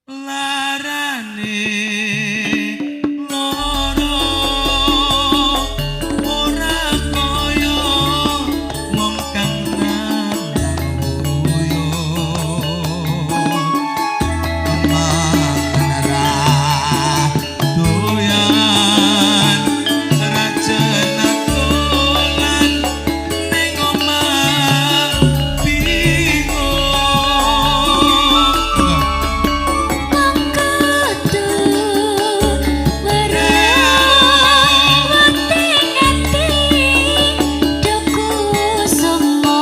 Larane loro ora kaya wong kang nandang uyut. Mangan ra doyan, ra jenak dolan ning omah bingung. Wong kudu weruh ati dukusumo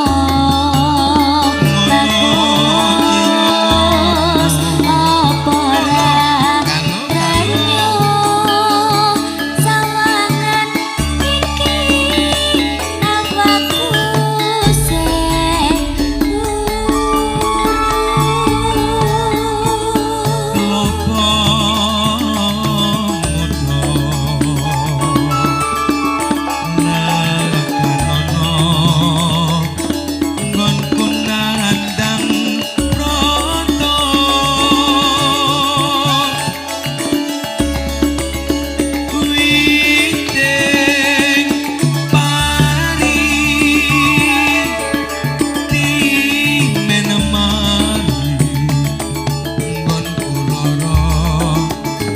bagus apa ra renyo sawangan iki awakku sing urung. Lopo muda lekanono nggonku nandang roto, witing pari timen mari nggonku lara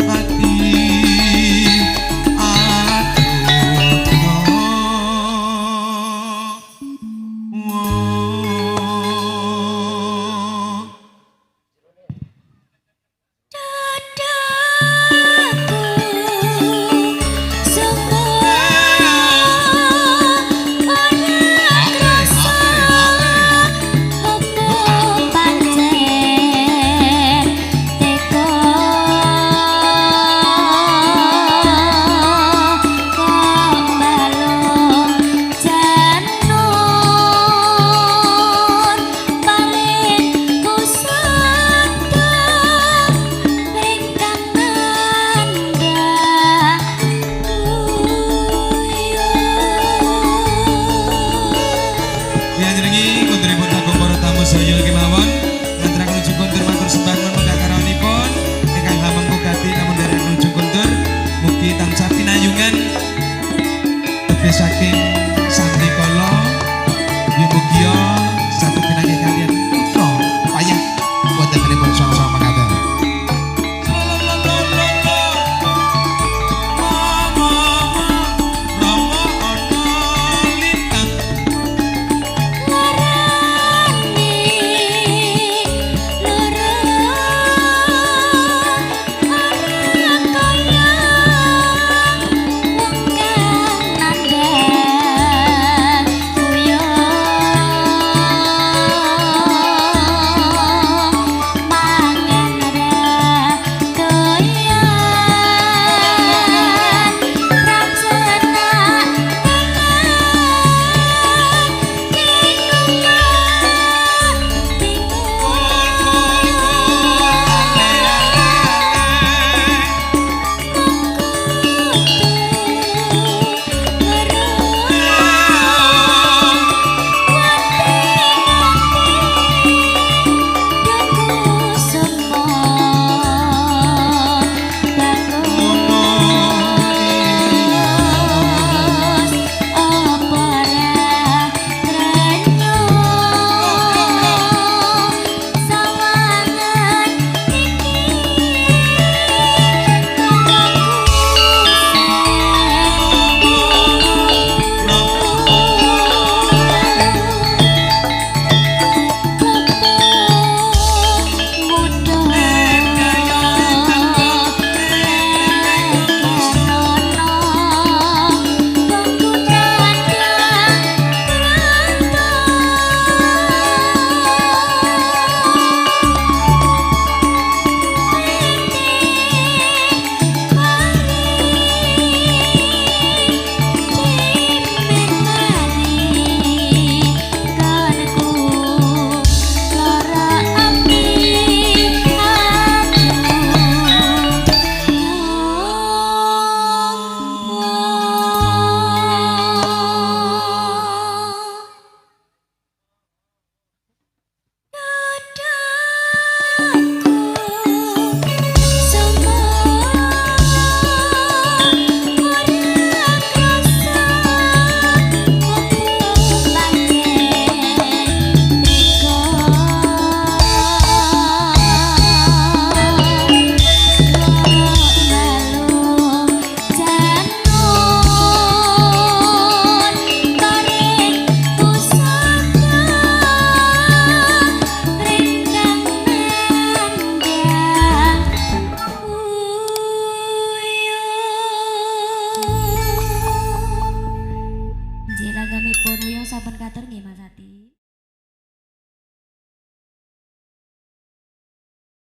ati aduh. Oh. Dadaku sungguh ora krasa opo pancen teko kok balung janur paring kusata ingkang nandhang uyut. Ya njenengi konduripun sagung para tamu sedaya kemawon ngaturaken ujung kondur, matur sembah nuwun munggah karawuhipun ingkang hamengku gati namun derek ujung kondur, mugi tansah pinayungan tebih saking sambikala ya, mugia saged pinanggih kaliyan putra payah wontenipun.